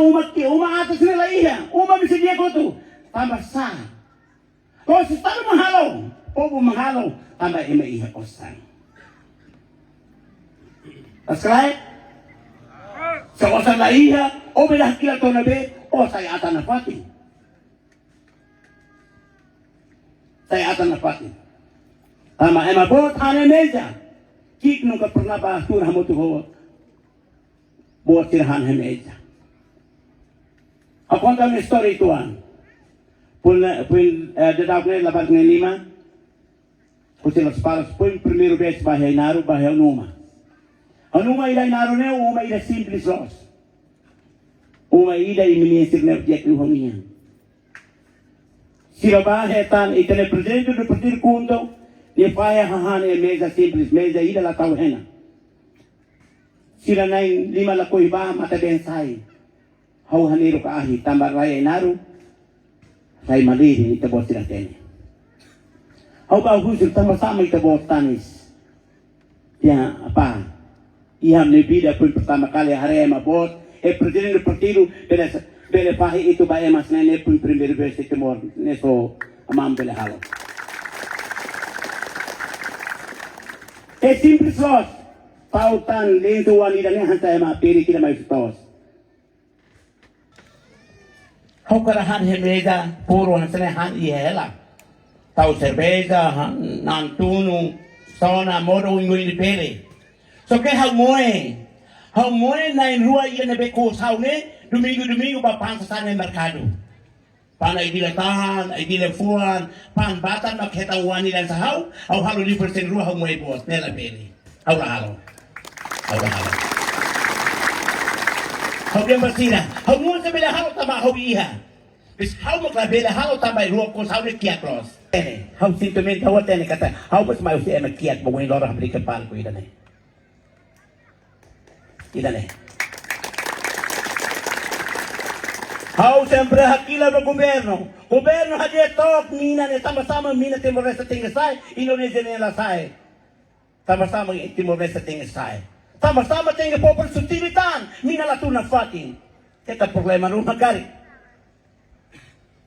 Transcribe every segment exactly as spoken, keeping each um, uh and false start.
Uma ke, uma atas ne'e la iha, uma bisa di'ak hotu. Tanba sá? La'ós Estadu mak halo, povu mak halo, tanba ema iha osan. Pas klaru? Se osan la iha, ó bele hakilar to'o ne'ebé, ó sai atan nafatin. Sai atan nafatin. Tanba ema boot han iha meza, ki'ik nunka pernah bá tuur hamutuk ho boot sira han iha meza. Ha'u konta ha'u-nia istória uitoan. Foin, foin, eh, daudauk ne'e labarik na'in-lima, husi Lospalos, foin primeiru vez bá iha Ainaro, bá iha ha'u-nia uma. Ha'u-nia uma iha Ainaro ne'e, uma ida simples loos. Uma ida i menina sira-ne'e di'ak liu ho nia. Sira bá hetan, ita-nia prezidente do partidu KHUNTO, nia fahe hahán iha meza simples, meza ida la tau hena. Sira na'in-lima lakohi bá, matan-been sai. Ha'u hanesan ka ahi, tanba rai Ainaro, rai malirin, ita-boot sira hatene. Ha'u bá husu tanba sá mak ita-boot tanis. Ya, apa? Iha ha'u-nia vida foin pertama kali haree ema boot, eh, prezidente partidu, bele, bele fahe atu ba ema hanesan ne'e foin primeira vez iha Timor, ne'e só Aman bele halo. Eh, simples loos. Pautan lentu wan ida-ne'e hanesan ema peri kira mai toos. Ha'u hakarak han iha meza, puru hanesan ne'e han iha hela. Tau serveja, han, na'an tunu, sona, modo, ingo ini bele. Só ke ha'u moe. Ha'u moe na'in-rua ida ne'ebé kous ha'u ne'e, domingu, domingu bá pasa sasán iha merkadu. Paan ai-dila tahan, ai-dila fuan, paan batan mak hetan wan ida hanesan ha'u, ha'u halo liafuan sanulu ha'u moe boot, ne'e la bele. Ha'u la halo. Ha'u la halo. Ha'u dehan ba sira, ha'u mós sei bele halo tanba ha'u iha. Mas ha'u mak la bele halo tanba rua kous ha'u ne'e kiak loos. Eh, ha'u sentimentu ha'u hatene katak, ha'u mós mai husi ema kiak, ba oin loron hamriik palku ida-ne'e. Ida-ne'e. Ha'u sempre hakilar ba governu. Governu hadi'a took mina ne'e, tanba sá mak mina Timor-Leste tenke sa'e, Indonézia ne'e la sa'e. Tanba sá mak Timor-Leste tenke sa'e. Tanba sá mak tenke povu sustinu tan, mina la tuur nafatin. Hetan problema ruma karik.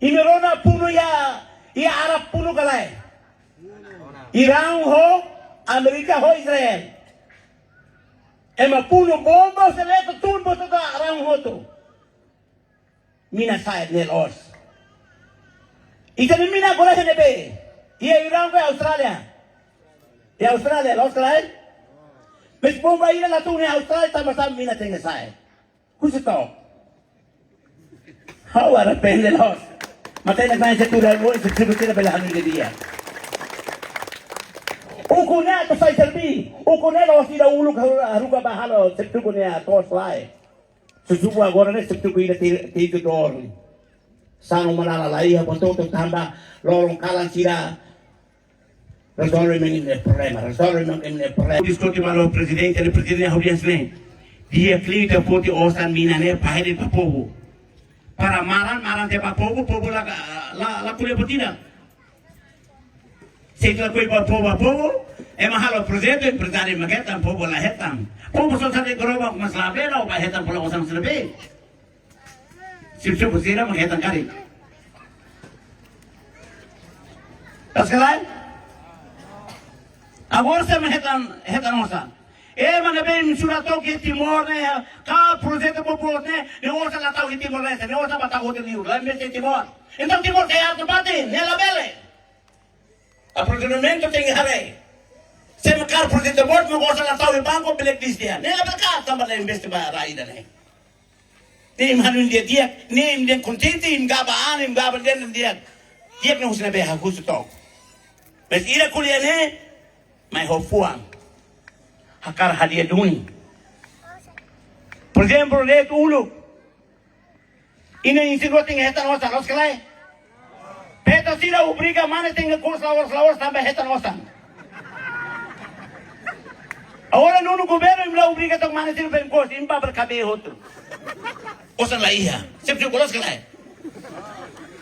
Imi rona funu iha, iha Arab funu ka lae? Iran ho Amérika ho Israel. Ema funu bomba, seleta tun bosota Iran hotu. Mina sa'e ne'e loos. Ita-nia mina agora iha ne'ebé? Iha Iran ka Austrália? Iha Austrália, loos ka lae? Mas bomba ida la tun iha Austrália, tanba sá mina tenke sa'e? Husu took. Ha'u arrepende loos. Matenek-na'in sei tuur ha'u, se tuur sira bele hanoin didi'ak. Ukun ne'e atu sai serbi. Ukun ne'e la'ós ida uluk haru-, haruka bá halo, se tuur ne'e atu sai. Susupu agora ne'e se tuur ida ti-, titu dor. Sanu manala la iha, bototo tanba loron kalan sira. Rezolve menino problema, rezolve menino problema. Diskute malu prezidente, prezidente hau bias ne. Di'ak liu ita foti osan mina ne'e, fahe de'it ba povu. Para maran, maran de'it ba povu, povu la, la, la ko'alia buat ida. Se ita ko'alia ba povu, ba povu, ema halo projetu, emprezáriu mak hetan, povu la hetan. Povu só sabe groba, mas la bela, ba hetan pola osan sira be. Sip-sip sira mak hetan karik. Loos ka lae? Agora sé mak hetan, hetan osan. Ema ne'ebé imi sura took iha Timor ne'e, ka projetu boboot ne'e, ne'e osan la tau iha Timor-Leste, ne'e osan ba tau hotu liur, la investe iha Timor. Entaun Timor ke atu bate, ne'e la bele. Aprovisionamentu tenke haree. Sé mak halo projetu boot, mak osan la tau iha banku, blacklist tiha. Ne'e la bele ka, tanba la investe ba rai ida-ne'e. Ne'e imi hanoin di'ak-di'ak, ne'e imi dehan kontente, imi gaba an, imi gaba dehan di'ak. Di'ak ne'e husi ne'ebé, ha'u husu took. Mas ida ko'alia ne'e, mai ho fuan. Hakarak hadi'a duni. Por ezemplu, de'it uluk. Inan isin-rua tenke hetan osan, loos ka lae? Feto sira obriga mane tenke kous la'ós, la'ós tanba hetan osan. Agora nonu governu imi la obriga took mane sira ba imi kous, imi bá bele kaben hotu. Osan la iha, sip-sip, loos ka lae?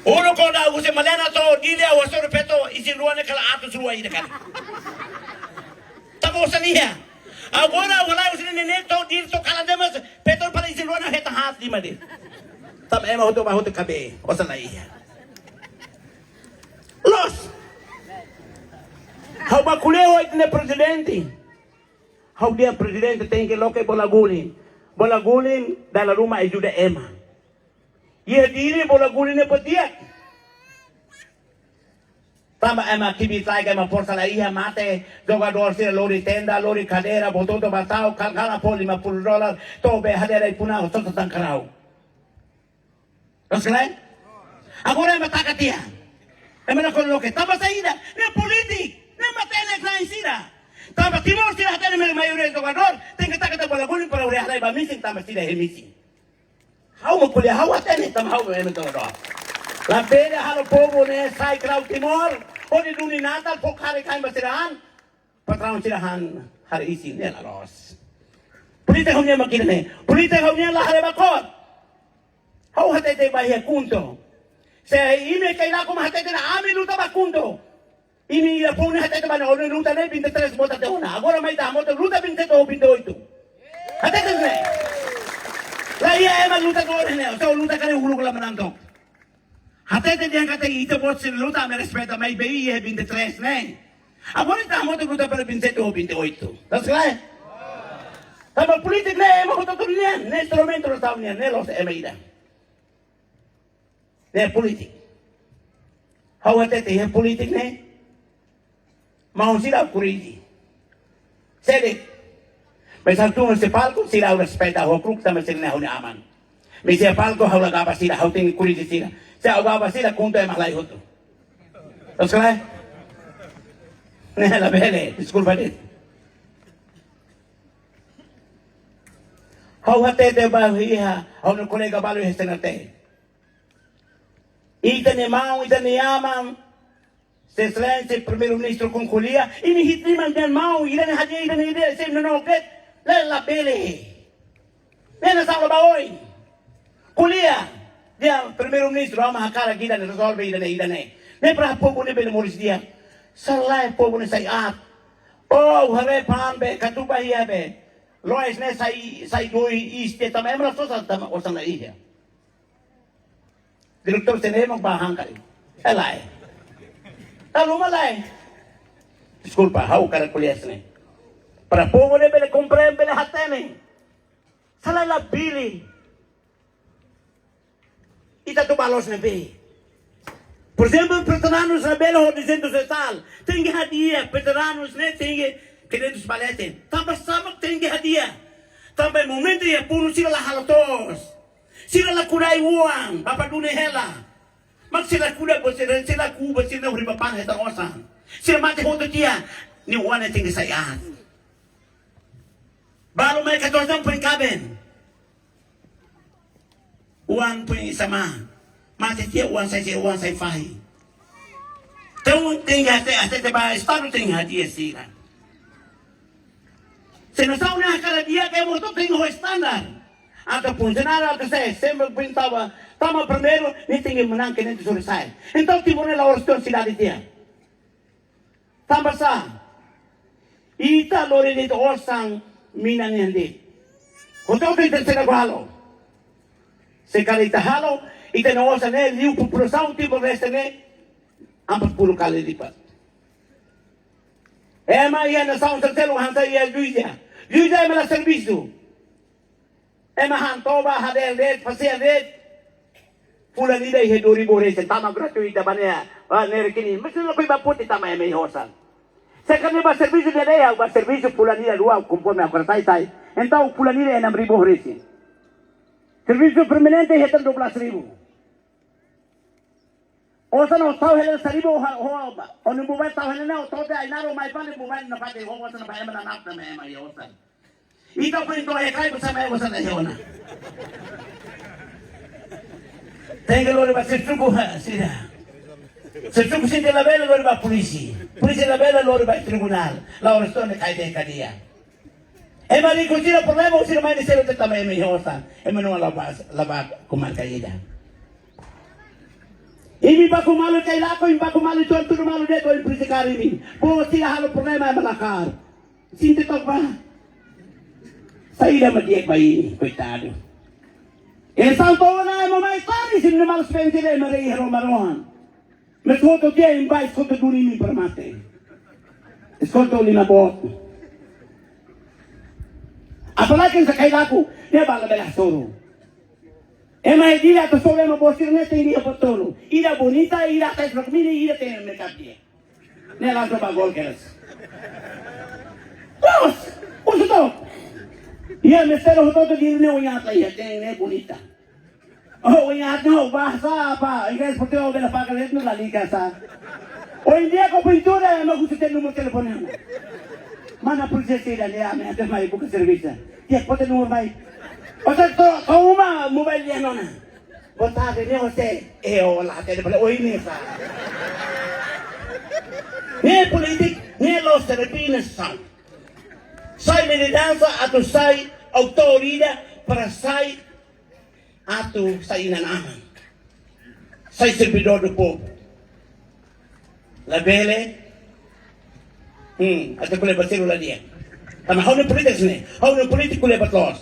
Uluk kuandu ha'u husi Malena to'o Dili ha'u hasoru feto isin-rua ne'e kala atus rua ida karik. Tanba osan iha. Agora ha'u halai husi ne'e to'o Dili to'o kalan de'it mós feto para isin-rua ne'e hetan haat lima de'it. Tanba ema hotu ba hotu kabe, osan la iha. Loos. Ha'u bá ko'alia ho ita-nia prezidente. Ha'u dehan prezidente tenke loke bola guling. Bola guling dala ruma ajuda ema. Iha Dili bola guling ne'e buat di'ak. Tanba ema kbiit-laek, ema forsa la iha, mate, jogadór sira lori tenda, lori kadeira, bototo ba tau, kal-, kala fó lima puluh dolar, to'o bee hadeer iha puna, sosa tan karau. Loos ka lae? Agora ema taka tiha. Ema la koloke. Tanba saida? Ne'e polítika. Ne'e matenek-na'in sira. Tanba Timor sira hatene mak maioria jogadór, tenke taka tiha bola guling para ure halai ba misin tanba sira iha misin. Ha'u mak ko'alia, ha'u hatene tanba ha'u mak ema jogadór. Labele halo povu ne'e sai karau Timor, hodi duni Natal, fó karik-kain ba sira han, patraun sira han hare isin, ne'e la loos. Polítika ha'u-nian mak ida-ne'e. Polítika ha'u-nian la haree ba kór. Ha'u hatete ba iha KHUNTO. Se imi Keilaku mak hatete ona ami luta ba KHUNTO. Imi iha povu ne'e hatete ba ne'e, ó-nia luta ne'e vinte e três vota tiha ona. Agora mai ita hamutuk luta vinte e sete ou vinte e oito. Hatete ne'e. La iha ema luta agora ne'e. Só luta karik uluk la manán took. Hatete dehan katak ita-boot sira luta, ami respeita, maibé iha vinte e três ne'e. Agora ita hamutuk luta para vinte e sete ou vinte e oito. Loos ka lae? Tanba polítika ne'e ema hotu-hotu nian, ne'e instrumentu Nasaun nian, ne'e loos ema ida. Ne'e polítika. Ha'u hatete iha polítika ne'e. Maun sira korrije. Sé de'it. Mas ha'u tun husi palku, sira ha'u respeita, ha'u hakru'uk tanba sira ne'e ha'u-nia aman. Mas iha palku ha'u la gaba sira, ha'u tenke korrije sira. Se ha'u gaba sira, KHUNTO ema halai hotu. Loos ka lae? Ne'e labele, deskulpa de'it. Ha'u hatete ba iha, ha'u-nia kolega balu iha Senate. Ita-nia maun, ita-nia aman, Sua Exelénsia Primeiru-Ministru ko'alia, imi hi'it liman dehan maun, ida-ne'e hadi'a, ida-ne'e hadi'a, se nonook de'it, la, labele. Ne'e nasaun la ba oin. Ko'alia, dehan Primeiru-Ministru, ha'u mak hakarak ida-ne'e rezolve ida-ne'e, ida-ne'e. Ne'e para povu ne'e bele moris di'ak. Se lae povu ne'e sai aat. Oh, haree fali be, katupa iha be. Loes ne'e sai, sai dois, iis tiha tanba ema la sosa tanba osan la iha. Diretór C N E mak bá han karik. É lae. Lalu mak lae. Deskulpa, ha'u hakarak ko'alia hanesan ne'e. Para povu ne'e bele komprende, bele hatene. Se lae labele. Ita atu bá loos ne'ebé. Por ezemplu, veteranus ne'e bele ho duzentos e tal. Tenke hadi'a, veteranus ne'e tenke quinhentos ba leten. Tanba sá mak tenke hadi'a? Tanba momentu iha funu sira la halo to'os. Sira la kuda ai-oan, bapa duni hela. Mak sira kuda ba sira, sira kuba sira hori ba pan hetan osan. Sira mate hotu tiha, nia oan ne'e tenke sai aat. Balu mai katorze anos foin kaben. Oan foin iha sa'e. Mate tiha oan sai, sai oan sai fahi. Entaun tenke hatete, hatete ba Estadu tenke hadi'a sira. Se nasaun ne'e hakarak di'ak, ema hotu tenke ho standar. Atu funsionáriu, atu sé, sempre pintava. Tama primeiru, nia tenke manán quinhentos sorin sai. Entaun Timor ne'e la'ós to'o sidade tiha. Tanba sá? Ita lori de'it osan mina nian de'it. Hotu-hotu ita seidauk halo. Se karik ita halo, ita-nia osan ne'e liu populasaun Timor-Leste ne'e empat puluh kali lipat. Ema iha nasaun seluk hanesan iha Luizia. Luizia ema la servisu. Ema han toba, hadeer de'it, pasiar de'it. Fulan ida iha dua ribu resin, tama gratuita ba ne'e, ba ne'e rekini. Mesti lakohi ba foti tanba ema iha osan. Se karik bá servisu de'it, bá servisu fulan ida dua, konforme agora sai, sai. Entaun fulan ida enam ribu resin. Servisu permanente hetan dua belas ribu. Osan ó tau hela saribu, ho, ho, ó-nia mobile tau hela ne'e, ó tau tiha ai-na'in, ó mai fali mobile nafatin, ó osan ba ema, na'in-na'in ba ema iha osan. Ita foin to'o iha kai, bá sai mai osan iha ona. Tenke lori ba xefe suku, ha, sira. Xefe suku sente labele, lori ba polísia. Polísia labele, lori ba tribunál. La'ós to'o ne'e kai de'it kadeia. Ema riku sira problema, sira mai ne'e sira teta mai ema iha osan. Ema na'in-na'in la bá, la bá komarka ida. Imi baku malu Keilaku, imi baku malu tuan tudu malu de'it, oi, polísia kaer imi. Povu sira halo problema, ema la kaer. Sente to'ok bá. Saida mak di'ak ba imi, koitadu. Esan to'o ona ema mai Nia malu sente ema rei hero marohan. Mas hotu tiha ema ba eskolta duni imi para mate. Eskolta liman boot. Apalagi se Kailaku, ne'e bala bela soro. Ema iha Dili atu soro ema boot sira ne'e tenke iha botolu. Ida bonita, ida atas rok mini, ida tenke makeup di'ak. Ne'e langsung ba gol keras. Terus, usut to. Iha ministériu hotu-hotu Dili ne'e oin aat la iha, tenke ne'e bonita. Oh, oin aat no, bahasa apa? Inglés portugés bela pakai lihat no la liga sa. Oin dia ko pintura, ema husu tiha númeru telefone. Mana polísia sira ne'e, ami atu mai buka servisu. Tiha ko tiha númeru mai. Ose to, to uma mobile dia nona. Boa tarde, ne'e ose. Eh, olá, até depois, oi, ne'e sa. Ne'e polítika, ne'e la'ós servisu nasaun. Sai militánsia atu sai autoridade para sai atu sai inan-aman. Sai servidór do povu. Labele. Hmm, atu ko'alia ba sira la di'ak. Tanba ha'u-nia polítika ne'e, ha'u-nia polítika ko'alia ba to'os.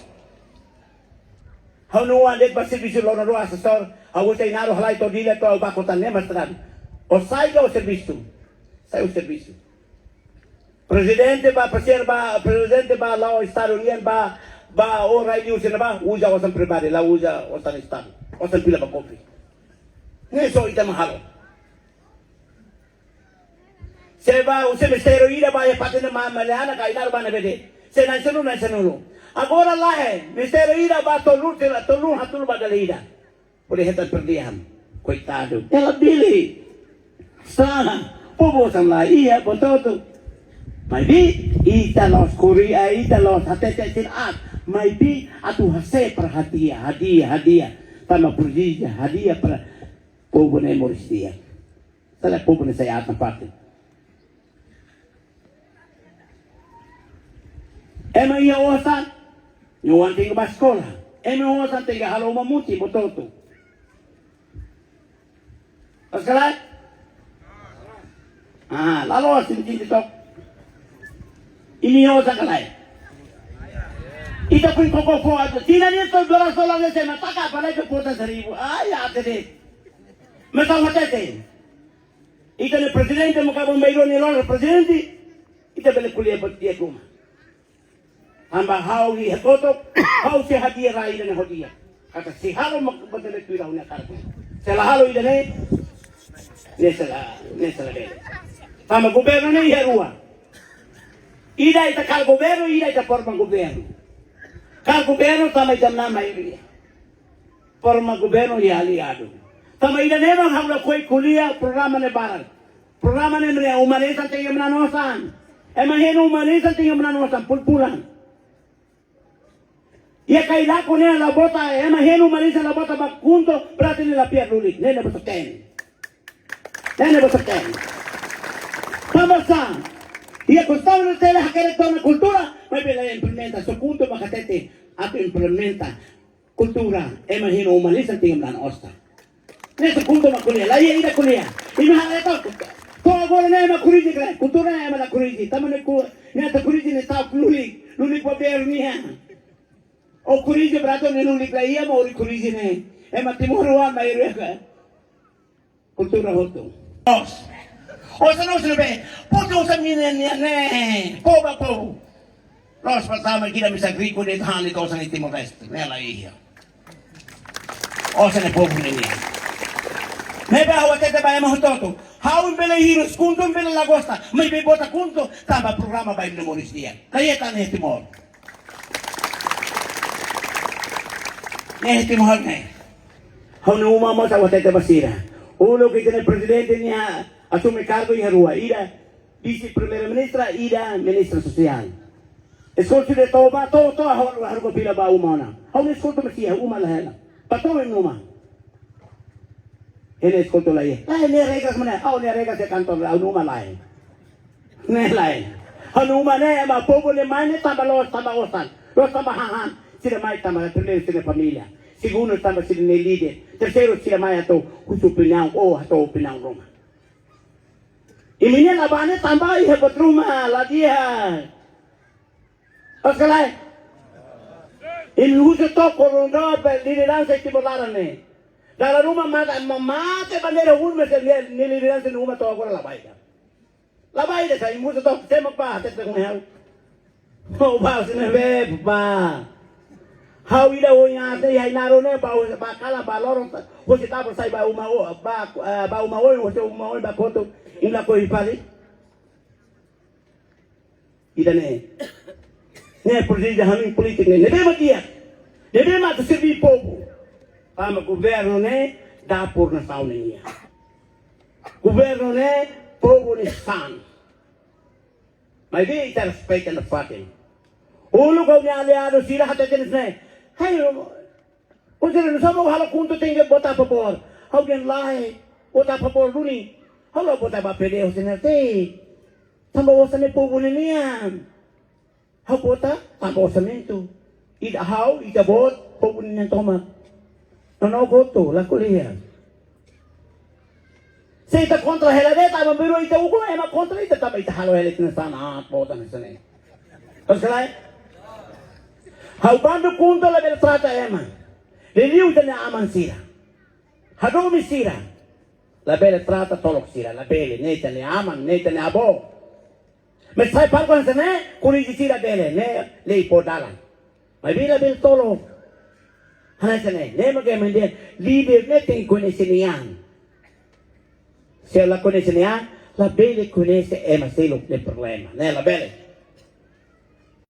Ha'u-nia oan de'it ba servisu loron rua asesór, ha'u sai naru halai to'o Dili to'o ba kota ne'e mas teradu. Ó sai ka ó servisu? Sai ó servisu. Prezidente ba pasiar ba, prezidente ba la'o estadu nian ba, ba ó rai liu sira ba, uza osan pribadi, la uza osan estadu, osan fila ba kopi. Ne'e só ita mak halo. Se ba, se ministériu ida ba, iha parte ne'e ma, ma le ana ka ina ba ne'ebé de'it. Se na'in-sanulu, na'in-sanulu. Agora lae, ministériu ida ba tolu, tela tolu, haat-tolu ba dala ida. Bele hetan perdiam. Koitadu. Ela bili. Sa, povu sira la iha, bototo. Maibé, ita la'ós kuri, eh, ita la'ós hatete sira aat. Maibé, atu hase para hadi'a, hadi'a, hadi'a. Tanba presiza, hadi'a para povu ne'e moris di'ak. Sala povu ne'e sai aat nafatin. Ema iha osan, nia oan tenke ba eskola. Ema iha osan tenke halo uma mutin, bototo. Pas ka lae? Ah, lalo asin tinti tok. Imi iha osan ka lae? Ita pun koko fo atu. Tinan ida to'o dua ratus dolar ne'e sei mak taka apalagi ke kuota seribu. Ah, ya, tete. Mas tau hatete. Ita-nia prezidente, maka bombeiro ni lolo prezidente, ita bele ko'alia buat di'ak ruma. Tanba ha'u iha kotuk, ha'u sei hadi'a rai ida-ne'e ho di'ak. Katak sei halo mak buat ne'ebé tuir ha'u-nia kaer. Se la halo ida-ne'e, ne'e sei la, ne'e sei la bele. Tanba governu ne'e iha rua. Ida ita kaer governu, ida ita forma governu. Kaer governu tanba ita-nia maioria. Forma governu iha aliadu. Tanba ida-ne'e mak ha'u lakohi ko'alia programa ne'e barak. Programa ne'e mene uma-lisan tenke manán osan. Ema henu uma-lisan tenke manán osan, pul-pulan. Iha Kailaku ne'e la bota, ema henu uma-lisan la bota ba KHUNTO, berarti ne'e la fiar lulik, ne'e ne'e bota ten. Ne'e ne'e bota ten. Tanba sá, iha Konstituisaun ne'e tele hakerek ona kultura, maibé la implementa, só KHUNTO mak hatete, atu implementa. Kultura, ema henu uma-lisan tenke manán osan. Ne'e só KHUNTO mak ko'alia, la iha ida ko'alia. Imi haree to'ok, to'o agora ne'e ema korrije, kultura ne'e ema la korrije. Tanba ne'e ku, ne'e atu korrije ne'e ta'uk lulik, lulik ba beru nian. Ó korrije berarti ne'e lulik la iha mak ó korrije ne'e. Ema timoroan maioria ka. Kultura hotu. Os. Osan, osan be. Pode osan mina nian ne'e. Povu, povu. Los pertama kita bisa griku de tahan di kawasan Timor Leste. Ne'e la iha. Osan ne'e povu ne'e nian. Ne'ebé ha'u hatete ba ema hotu-hotu. Ha'u bele hirus KHUNTO, bele la gosta. Maibé vota KHUNTO, tanba programa ba imi-nia moris di'ak. La iha tan iha Timor. Ne'e Timor ne'e. Ha'u-nia uma mós ha'u hatete ba sira. Uluk ita-nia prezidente nia asume kargu iha rua. Ida vise primeira-ministra, ida ministra sosiál. Eskolta sira toba, to, to, ha'u, ha'u haruka fila ba uma ona. Ha'u-nia eskolta mós iha uma la hela. Ba to'o imi-nia uma. Ene eskolta la iha. Lae, ne'e regras mana? Ha'u-nia regras iha kantor, ha'u-nia uma lae. Ne'e lae. Ha'u-nia uma ne'e ema povu ne'e mai ne'e tanba loos, tanba osan. Loos tanba hahán. Sira mai tanba primeiru sira família. Segundu tanba sira-nia líder. Terseiru sira mai atu husu opiniaun, ó hato'o opiniaun ruma. Imi ne'e la bá ne'e tanba iha buat ruma la di'ak. Pas ka lae? Imi husu to'ok rondó ba lideransa Timor laran ne'e. Dala ruma mate, ma-, mate bandeira hun, mas nia, nia lideransa nia uma to'o agora la bá ida. La bá ida, sai musu to'o tema pa, tete com el. Ha'u bá sini be, bá. Ha'u ida oin aat, iha Ainaro ne'e, bá, bá kalan, bá loron, hosi Tabo sai bá uma o-, bá, eh, bá uma oin, hosi uma oin bá kotuk, imi lakohi fali. Ida-ne'e. Ne'e polítika, hanoin polítika ne'e. Ne'ebé mak di'ak. Ne'ebé mak atu serbí povu. Tanba governu ne'e dapur nasaun nian. Governu ne'e povu nia san. Maibé ita respeita nafatin. Uluk ha'u-nia aliadu sira hateten hanesan ne'e. Hai, Konselleiru, sá mak halo KHUNTO tenke vota a favór? Ha'u dehan lae, vota a favór duni. Ha'u la vota ba P D hosi ne'e de'it. Tanba osan ne'e povu ninian. Ha'u vota tanba orsamentu. Ida ha'u, ita-boot, povu ninian tomak. Nonook hotu, la ko'alia. Se ita kontra hela de'it, tanba bainhira ita ukun, ema kontra ita tanba ita halo hela ita-nia sasán, ah, vota hanesan ne'e. Terus lae? Ha'u bandu KHUNTO labele trata ema. Liuliu ita-nia aman sira. Hadomi sira. Labele trata tolok sira, labele. Ne'e ita-nia aman, ne'e ita-nia avó. Mas sai palku hanesan ne'e, korrije sira bele, ne'e lei fó dalan. Maibé labele tolok. Hanesan ne'e, ne'e mak ema dehan, líder ne'e tenke koñese nia an. Se la koñese nia an, labele koñese ema seluk nia problema. Ne'e labele.